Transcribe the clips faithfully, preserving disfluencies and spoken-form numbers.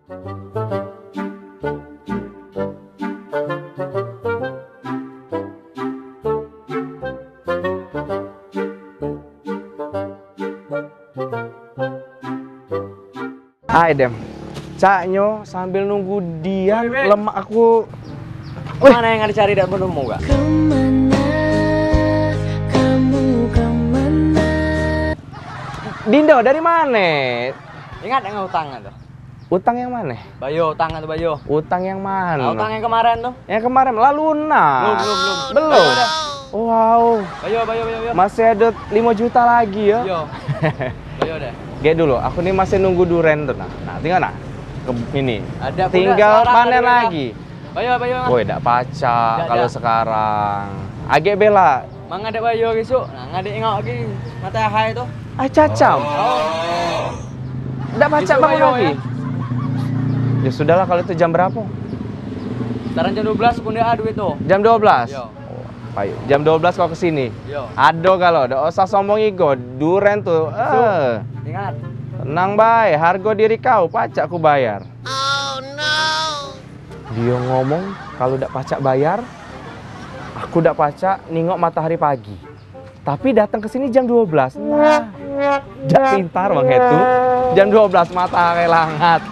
Ai dem. Caknyo sambil nunggu Dian, lemak aku. Weh. Mano yang ado cari dak penemu kak? Kemana kamu kemana? Dindo dari mano? Ingat dengan utang tu? Utang yang mano? Bayo utang tu bayo. Utang yang mano? Nah, utang yang kemarin tu. Yang kemarin lah lunas. Belum, belum, belum. Belum. Bayo dah. Wow. Bayo, bayo, bayo, bayo. Masih ado limo juta lagi yo. Yo. Bayo dah. Gek dulu, aku ni masih nunggu duren tu nah. Nah, tinggal nah. Ke, ini. Tinggal panen lagi. Bayo, bayo. Woi, dak pacak kalau sekarang. Agek bela. Mang ngadek bayo besok. Nah, ngadek engok lagi. Mata ahai tu. Ai cacam. Oh. Dak pacak bangun lagi. Ya sudahlah kalau itu jam berapa? Sekarang jam dua belas aku ndak ada duit tu. Jam dua belas? Yo. Oh, ayo. Jam dua belas kau ke sini. Yo. Ado galo, dak usah sombong igo. Duren tu. Eh. Ingat. Tenang bae, hargo diri kau pacak ku bayar. Dio ngomong kalau dak pacak bayar, aku dak pacak ningok matahari pagi. Tapi datang ke sini jam dua belas. Nah, jak pintar bang itu. Jam dua belas matahari langat.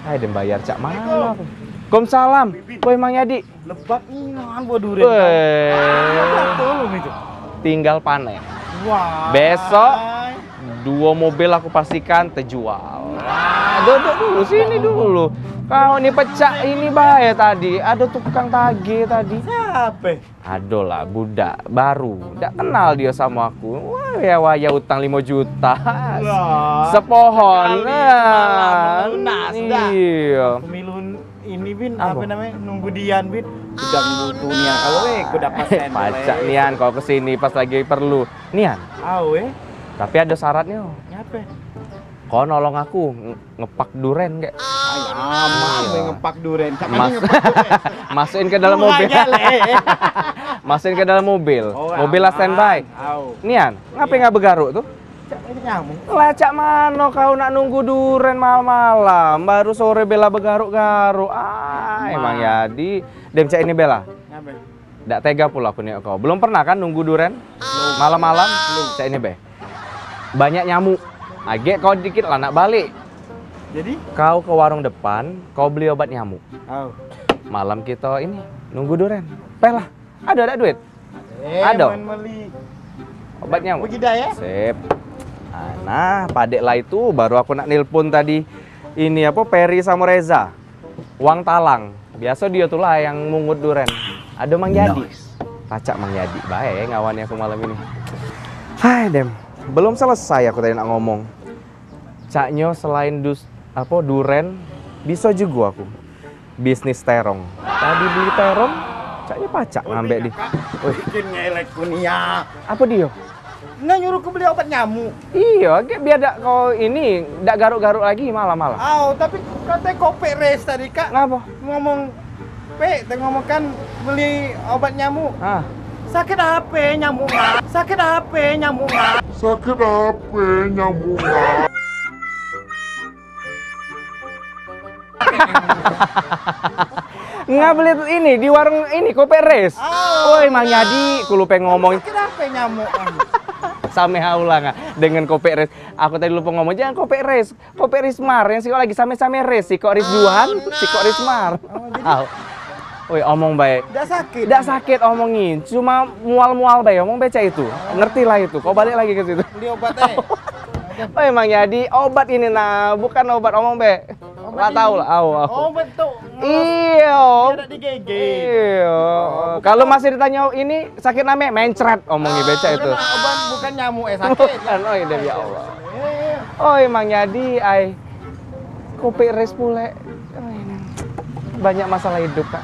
Hai dem bayar cak mano aku? Waalaikumsalam. Woi Mang Yadi. Lebat nian buah duren. Weh. Tolong itu. Tinggal panen. Wah. Besok duo mobil aku pastikan terjual. Duduk dulu sini dulu. Kau ni pecak ini bae tadi. Ada tukang tagih tadi. Siapa? Adolah budak baru. Dak kenal dia sama aku. Wah, ya waya utang limo juta. Lah, sepohon. Sekali malam melunas dah. Iya. Pemilu ini bin, apa namanya? Nunggu Dian bin. Udah nunggu nian. Kalau eh, aku dapat sendal. Pacak nian kau kesini pas lagi perlu. Nian. Au eh. Tapi ada syaratnya. Ngape? Kau nolong aku ng- ngepak duren kek. Ay, aman ngepak duren. Cak mano ngepak duren? Masukin ke dalam mobil. Masukin ke dalam mobil. Oh, mobil lah standby. Nian, ngape nggak begaruk tu? Lah cak mano kau nak nunggu duren malam-malam, baru sore bela begaruk-garuk. Ai, Mang Yadi. Dem cak ini bela. Ngape? Dak tega pula aku nengok kau. Belum pernah kan nunggu duren? Malam-malam? Cak ini be. Banyak nyamuk. Agek kau dikit lah nak balik. Jadi? Kau ke warung depan, kau beli obat nyamuk. Oh. Malam kita ini nunggu duren. Peh lah. Ada dak duit? Eh, ada. Obat nyamuk. Begida ya? Sip. Nah, padek lah itu baru aku nak nelpon tadi. Ini apa Peri sama Reza. Wang Talang. Biaso dio tu lah yang mungut duren. Ado Mang Yadi. Pacak Mang Yadi bae ngawani aku malam ini. Hai dem, belum selesai aku tadi nak ngomong. Caknyo selain dus apo duren, biso jugo aku bisnis terong. Tadi beli terong, caknyo pacak ngambek di. Wih. Bikin ngelek ku nia. Apo dio? Nah nyuruh ku beli obat nyamuk. Iyo, agek biar dak kau ini dak garuk-garuk lagi malam-malam. Au, tapi kate kopek res tadi kak. Ngapo? Ngomong pek, te ngomong kan beli obat nyamuk. Ah. Sakit ape nyamuk kak? Sakit ape nyamuk kak? Sakit ape nyamuk kak? Ngabeli ini di warung ini kopek res. Oh. Woi Mang Yadi, ku lupa ngomong. Kenapa nyamuk? Same haulah dengan kopek res. Aku tadi lupa ngomong jangan kopek res. Kopek Rismar yang sikok lagi same-same res, sikok Rizwan, sikok Rismar. Oh, jadi Au. Woi, omong baik. Dak sakit. Dak sakit omongin, cuma mual-mual baik. Omong becak itu. Ngerti lah itu. Kau balik lagi ke situ. Beli obat eh. Woi, Mang Yadi, obat ini nah, bukan obat omong baik. Lah tahu lah, au, au. Obat tu. Iyo. Dak digigit. Iyo. Kalau masih ditanya ini sakit name mencret omongi becak itu. Bukan, bukan nyamuk eh sakit. Bukan, oh iya ya Allah. Oi Mang Yadi, ai. Kopek res pule. Banyak masalah hidup, Kak.